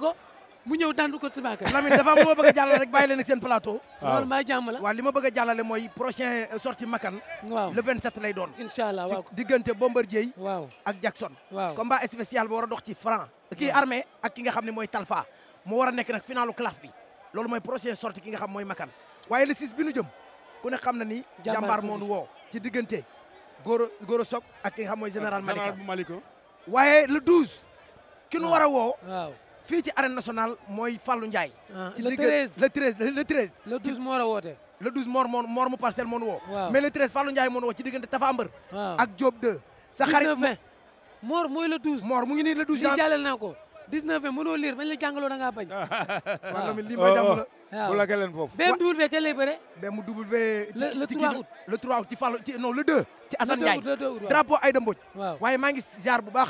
ko mu ñëw dandu ko Tubaaca. Lamine dafa am lu ma bëgg a jàllale rek bàyyi leen ak seen plateau. loolu maa jàmm la. waaw li ma bëgg a jàllale mooy prochain sortie Makan. waaw le 27 lay doon. incha allah waaw diggante Bombardier. waaw ak Jackson. waaw combat spécial ba war a dox ci franc. kii armée ak ki nga xam ne mooy Talfa. moo war a nekk nag finalu claf bi. loolu mooy prochain sortie ki nga xam mooy Makan. waaye le 6 bi nu jëm ku ne xam na ni. jàmbaar moo nu woo ci diggante. Goro Sok ak ki nga xam mooy général Malika. waaye le 12. ki nu war a woo. waaw fii ci arène nationale mooy Fallou Ndiaye. le 13 le 13 le 13. le 12 moo war a woote. le 12 Mor mu parcelle moo nu woo. waaw mais le 13 Fallou Ndiaye moo nu woo ci diggante Tafa Mbër. waaw ak Diop 2. sa xarit 19 Mor mooy le 12. Mor mu ngi nii le 12 lii jàllale naa ko 19 mënoo lire bañ la jàngaloo da ngaa bañ. waaw Lamine lii mooy jàmm la. waaw bu la leen foofu. BMW kañ lay bëre. BMW. le 3 août le 3 août ci Fallou ci non le 2. ci Assane Ndiaye le 2 août drapeau Aïda Mbodj. waaw waaye maa ngi ziar bu baax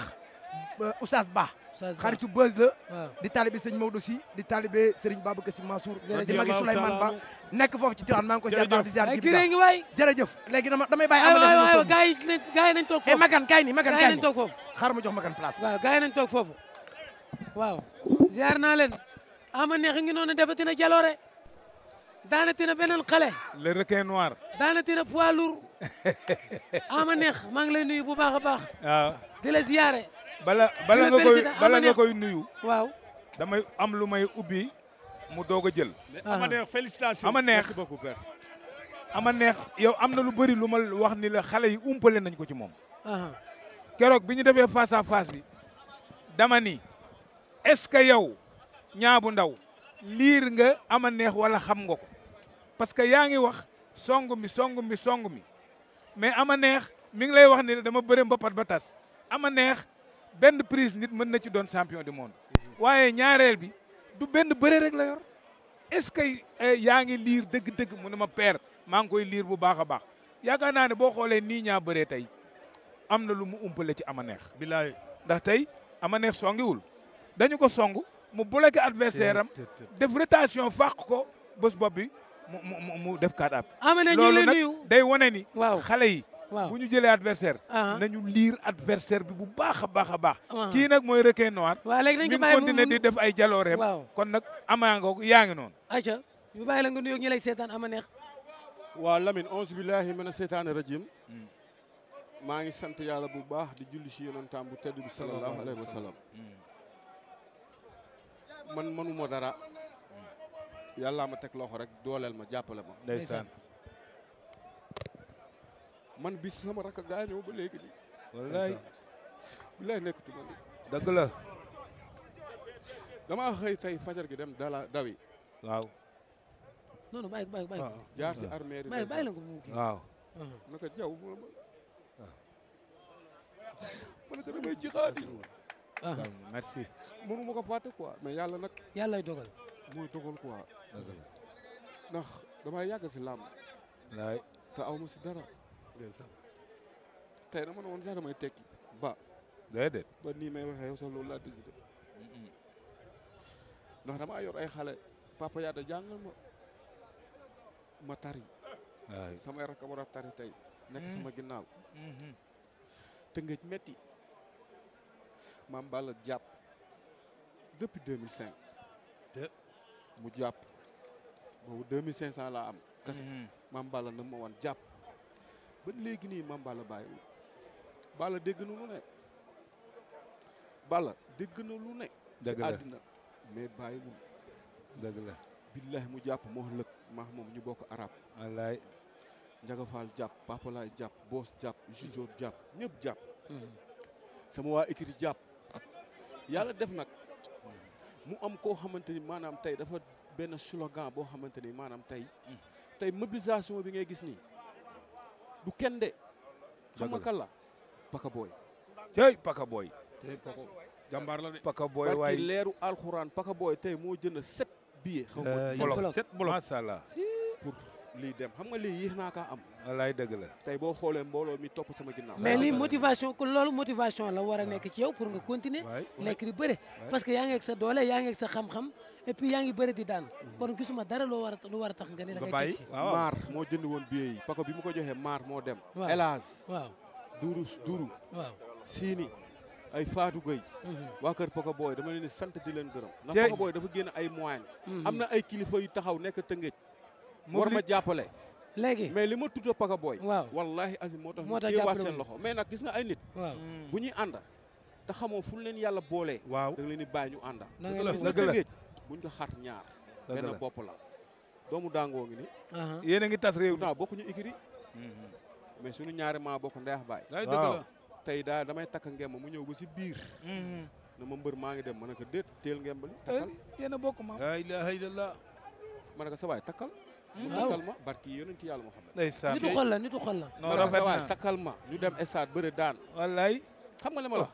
Oustaz Ba. xaritu Beuz la. di taalibe sëñ Maodo si di taalibe Serigne Babacar Sy Mansour. di magi Souleymane Ba nekk foofu ci Tivaouane maa ngi koy ziar baax di ziar Jibi ngi waay jërëjëf léegi damay bàyyi aywa gars yi nañ toog foofu. Makan kaay ni Makan kaay nañ toog foofu. xaaral ma jox Makan place waaw gars yi nañ toog foofu waaw ziar naa leen ama neex ngi noonu defatina jaloore daanatina beneen xale le requin noir daanatina poids lourd ama neex maa ngi lay nuyu bu baax a baax waaw di la ziare bala nga koy nuyu waaw damay am lu may ubbi mu doog a jël ama neex félicitations ama neex merci beaucoup père ama neex yow am na lu bëri lu ma wax ni la xale yi umpale nañ ko ci moom keroog bi ñu defee face à face bi dama ni est-ce que yow ñaabu ndaw liir nga ama neex wala xam nga ko parce que yaa ngi wax song mi mais ama neex mi ngi lay wax ni dama bëre mbapat ba tas ama neex benn prise nit mën na ci doon champion du monde waaye ñaareel bi du benn bëre rek la yor est-ce que yaa ngi liir dëgg-dëgg mu ne ma père maa ngi koy liir bu baax a baax yaakaar naa ne boo xoolee nii ñaa bëree tey am na lu mu umpale ci ama neex bilaay ndax tey ama neex songiwul dañu ko song mu bloqué adversaire am def rotation fàq ko bés bopp bi mu def kaat ab loolu nag day wane ni xale yi bu ñu jëlee adversaire nañu liir adversaire bi bu baax a baax a baax kii nag mooy requin noir mi ngi continuer di def ay jalooreem kon nag amaa nga yaa ngi noonu aca ñu bàyyi la nga nuyoo ñi lay seetaan ama neex waaw Lamine onze billahi mina seytaane rajim maa ngi sant yàlla bu baax di julli si yonentam bu tedd bi sallallahu alayhi wa sallam man mënuma dara yàlla ma teg loxo rek dooleel ma jàppale ma ndeysaan man bis sama rakk gaañoo ba léegi nii wallaay bilaay nekkatu ma ni dëgg la damaa xëy tey fajar gi dem dawi waaw non non bàyyi jaar si armée bàyyi la ko mu kii waaw naka jaw ma ne ko damay jixaati merci mënu ma ko fàtte quoi mais yàlla nag yàllay dogal mooy dogal quoi ndax damay yàgg si làmb laay te aw ma si dara tey dama ne woon sax damay tekki ba déedéet ba nii may waxee yow sax loolu laa décidé ndax damaa yor ay xale papa yaada jàngal ma tari samay rakk war a tari tey nekk sama ginnaaw te ngëj metti maam Balla jàpp depuis 2005 mu jàpp boobu 2500 laa am kese maam Balla na ma wan jàpp ba léegi nii maam Balla bàyyiwul Balla dégg na lu ne Balla dégg na lu ne ci àddina mais bàyyiwul dëgg la billahi mu jàpp moo lëg maax moom ñu bokk arab wallaay Njaga Fall jàpp Papa Laay jàpp Boos jàpp Junior jàpp ñëpp jàpp sama waa écrit jàpp yàlla def nag mu am koo xamante ni maanaam tey dafa benn slogan boo xamante ni maanaam tey mobilisation bi ngay gis nii du kenn de xam nga kan la Paka Boy cey Paka Boy jàmbaar la de Paka Boy waay leeru alxuraan Paka Boy tey moo jënd 7 billets xaw ma 7 bloc macha allah pour lii dem xam nga lii yéex naa kaa am wallaay dëgg la tey boo xoolee mbooloo mi topp sama ginnaaw mais lii motivation ko loolu motivation la war a nekk ci yow pour nga continuer nekk di bëre parce que yaa ngi ak sa doole yaa ngi ak sa xam-xam et puis yaa ngi bëre di daan kon gisuma dara lu war a tax nga ni da ngay tekki maar moo jënd woon billet yi Paka bi mu ko joxee maar moo dem Elage waaw duru waaw Siini ay Fatou Gueye waa kër Paka Boy dama leen di sant di leen gërëm ndax Paka Boy dafa génn ay moyens am na ay kilifa yu taxaw nekk Tëngéej war ma jàppale léegi mais li ma tuddee Paka Boy waaw wallahi azim moo tax moo tax téewaat jàppale seen loxo mais nag gis nga ay nit waaw bu ñuy ànd te xamoo fu leen yàlla boolee waaw da nga leen di bàyyi ñu ànda da ngay gis nga Tëngéej buñ ko xar ñaar benn bopp la doomu daangoo ngi ni yéen a ngi tas réew pourtant bokkuñu ikiri mais suñu ñaari maa bokk ndeex baay dëgg la tey daal damay takk ngemb mu ñëw ba si biir na ma mbër maa ngi dem ma ne ko déet teel ngemb li takkal yéen a bokk ma la ilaha illallah ma ne ko sa waay takkal mu takkal ma barki yonent yàlla Muhammad ndeysaan nitu xol la nitu xol la non ma ne ko sa rafet waay na takkal ma ñu dem stade bëre daan wallaay xam nga li ma la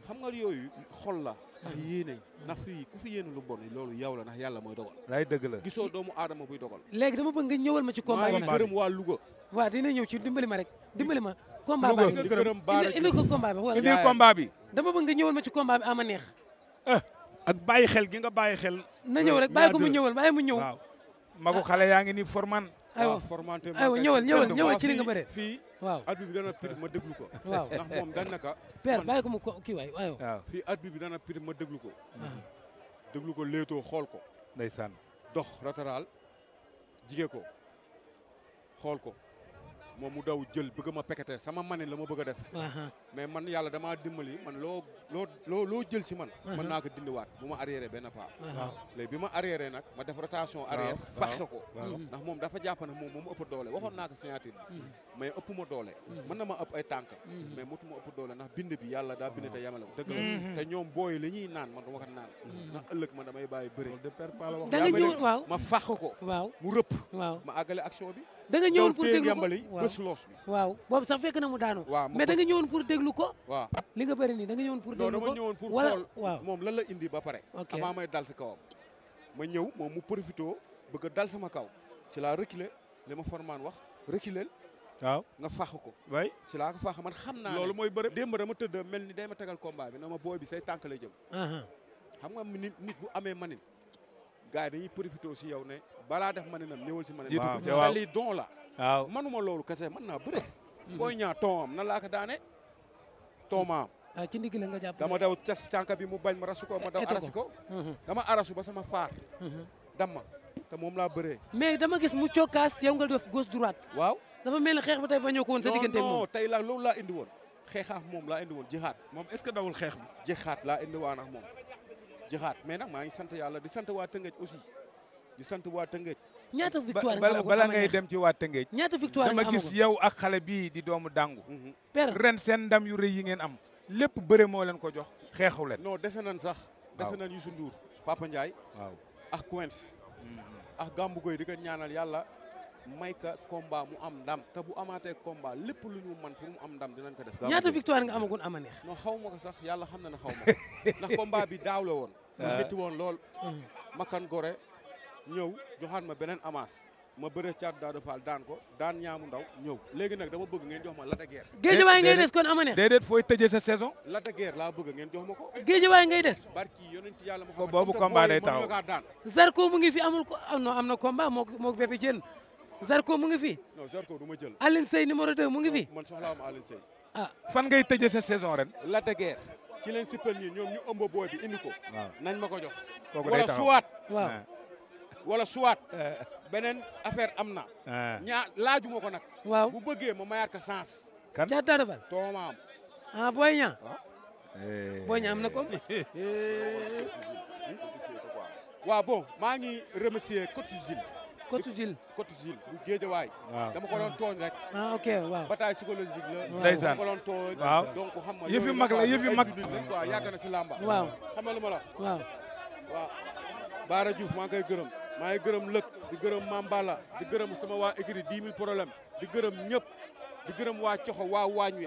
xam nga yooyu xol la ak yéene ndax fii ku fi yéene lu bon loolu yow la ndax yàlla mooy dogal lay dëgg la gisoo doomu aadama buy dogal léegi dama bëgg nga ñëwal ma ci combat maa bi ngi gërëm waa Louga waaw dina ñëw ci dimbali ma rek dimbali ma combat Louga. baa di gërëm Baara indi ko combat bi wala indil combat bi dama bëgg nga ñëwal ma ci combat bi ama neex ak bàyyi xel gi nga bàyyi xel na ñëw rek bàyyi ko mu ñëwal bàyyi mu ñëw waaw magu xale yaa ngi ni forman aywa formanté aywa ñëwal ci li nga bëre fii waaw at bi dana pir ma déglu ko waaw ndax moom dañ naka père bàyyi ko mu kii waay aywa waaw fii at bi dana pir ma déglu ko déglu ko léetoo xool ko ndeysaan dox latéral jige ko xool ko moom mu daw jël bëgg ma pekete sama manin la ma bëgg a def mais man yàlla damaa dimbali man loo jël si man mën naa ko dindiwaat bu ma arrière benn pas léegi bi ma arrière nag ma def rotation arrière fax ko ndax moom dafa jàpp ne moom moo ma ëpp doole waxoon naa ko signature bi mais ëpp ma doole mën na ma ëpp ay tànk mais motu ma ëpp doole ndax bind bi yàlla daa bind te yemale ko dëgg la te ñoom booy li ñuy naan man du ma ko naan ndax ëllëg man damay bàyyi bëri da nga ñëw waaw ma fax ko waaw mu rëpp waaw ma àggale action bi da nga ñëwoon pour déglu ko yambali bés loos bi waaw boobu sax fekk na mu daanu waaw mais da nga ñëwoon pour déglu ko waaw li nga bëri nii da nga ñëwoon pour non déglu dama ko ñëwoon pour wala xool waaw moom lan la indi ba pare ok avant may dal si kawam ma ñëw moom mu profité bëgg a dal sama kaw si laa reculer li ma formaan wax reculer waaw nga fax ko way si laa ko fax man xam naa loolu mooy bëri démb dama tëdd mel ni day ma tegal combat bi na ma booy bi say tànk lay jëm xam nga nit bu amee manin gars yi dañuy profité si yow ne balaa def maninam ñëwal si manin waaw te lii don la waaw manuma loolu kese mën naa bëre booy ñaa toomam nan laa ko daane toomaam waaw ci ndigg la nga jàpp dama daw cas cànka bi mu bañ ma rasu ko ma daw arasi ko dama arasu ba sama faar damma te moom laa bëree mais dama gis mu cokkaas yow nga def gauche droite waaw dafa mel ni xeex ba tey bañoo ko woon sa diggante ak moom non tey la loolu laa indi woon xeexaax moom laa indi woon jixaat moom est-ce que dawul xeex bi jixaat laa indi waan ak moom jixaat mais nag maa ngi sant yàlla di sant waa Tëngéej aussi di sant waa Tëngéej ñaata victoire nga amagul bala ngay dem ci waa Tëngéej ñaata victoire nga dama gis amagul yow ak xale bii di doomu dangu père ren seen ndam yu rëy yi ngeen am lépp bëre moo leen ko jox xeexu leen non dese nañ sax dese nañ Youssou Ndour Papa Ndiaye waaw ak Quench ak Gambu Goy di ko ñaanal yàlla may ka combat mu am ndam te bu amaatee combat lépp lu ñu man pour mu am ndam dinañ ko def ñaata victoire nga amagul ama neex non xaw ma ko sax yàlla xam na ne xaw ma ndax combat bi daaw la woon mu métti woon lool makkan gore ñëw joxaat ma beneen avance ma bëre caat Daouda Fall daan ko daan ñaamu ndaw ñëw léegi nag dama bëgg ngeen jox ma Lac de Guiers géejawaay ngay des kon ama neex déedéet fooy tëjee sa saison Lac de Guiers laa bëgg ngeen jox ma ko géejawaay ngay des barki yonent yàlla ma ko boobu combat day taxaw daan Zarko mu ngi fi amul ko am na combat moo Bébé Diène Zarko mu ngi fi non Zarko du ma jël Aline Sey numéro 2 mu ngi fi man soxlaa ma Aline Sey ah fan ngay tëjee sa saison ren Lac de Guiers ci leen sippal ñi ñoom ñu ëmb booy bi indi ko waaw nañ ma ko jox kooku day wala taxaw suwaat waaw wala suwaat beneen affaire am na laajuma ko nag waaw bu bëggee ma mayaat ko sens kan caat Daouda Fall toomaam ah Boy Niang Boy Niang am na ko waaw bon maa ngi remercier coach Gilles Côte Gilles coach Gilles bu Géejawaay dama ko doon tooñ rek ah ok waaw bataille psychologique la ndeysaan dama ko doon tooñ waaw donc xam nga yëfi mag la yëfi mag quoi yàgg na si làmba waaw xam nga lu ma la waaw waaw Baara Diouf maa ngi koy gërëm maa ngi gërëm lëkk di gërëm Mambala di gërëm sama waa écrit 10 000 problème di gërëm ñëpp di gërëm waa Coxo waa waañ wi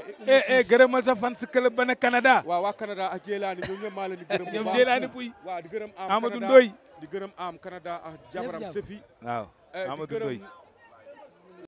gërëmal sa fan si club ba ne Canada waaw waa Canada ak Jéelaani ñoom ñëpp maa leen di gërëm ñoom Jéelaani Puy waaw di gërëm am Amadou Canada Ndoy di gërëm am Canada ak jabaram Sefi waaw di Amadou gërëm Ndoy